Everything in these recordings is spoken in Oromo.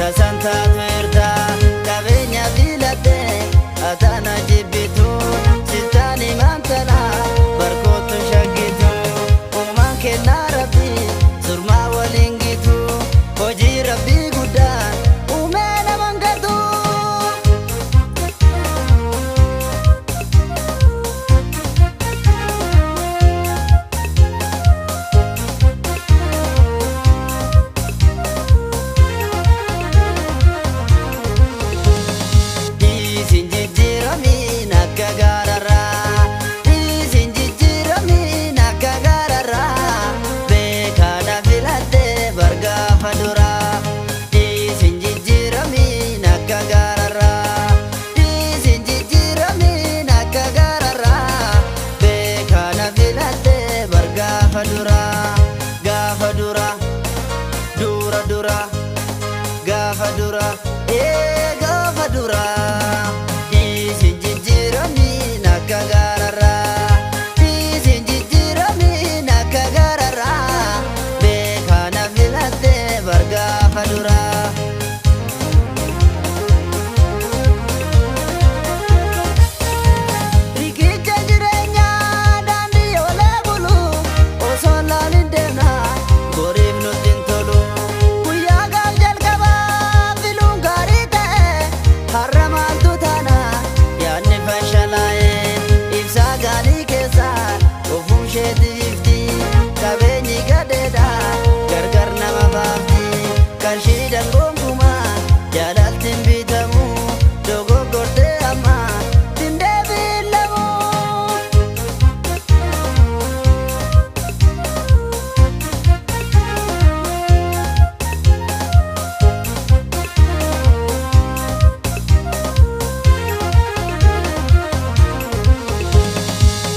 Tasan taatu ertaa qabeenya filatte ataana jibbitu sittaan himaan tana barkootu shaggitu uumaan kennaa rabbii surmaa waliin gitu hojii rabbii guddaa uumee naman gatu. Dhiisin jijjiiramiin akka gaararraa, dhiisin jijjiiramiin akka gaararraa, beekaadha filadhee bargaafa duraa. Dhiisin jijjiiramiin akka gaararraa, dhiisin jijjiiramiin akka gaararraa, beekaadha filadhee bargaafa duraa. Gaafa dura, dura dura, gaafa dura, ee gaafa dura. Dhiisin jijjiiramiin akka gaararraa, dhiisin jijjiiramiin akka gaararraa, beekaana filattee bargaafa dura. Riqicha jireenyaa daandii olee bulu osoo laalin deemna goriif nutti hin tolu. Guyyaa gaaf jalqabaa filuun gaarii ta'e har'a maaltu taana yaadni fashalaa'e ibsaa gaalii keessa ofuun isheetti ifti qabeenyi gadeedha gargar nama baafti qarshii dangoonkumaa jaalaltiin bitamu dogoggortee amma dindeebiilamu.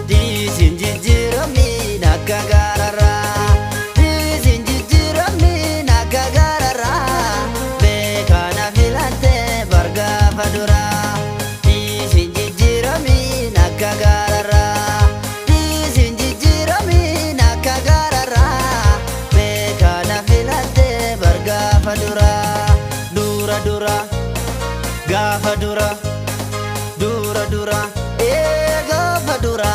Dhiisin jijjiiramiin akka gaararraa, dhiisin jijjiiramiin akka gaararraa, beekaana filattee bargaafa duraa. Dhiisin jijjiiramiin akka gaararraa, dhiisin jijjiiramiin akka gaararraa, beekaana filattee bargaafa duraa. Dura dura, gaafa dura, dura dura, ee gaafa dura.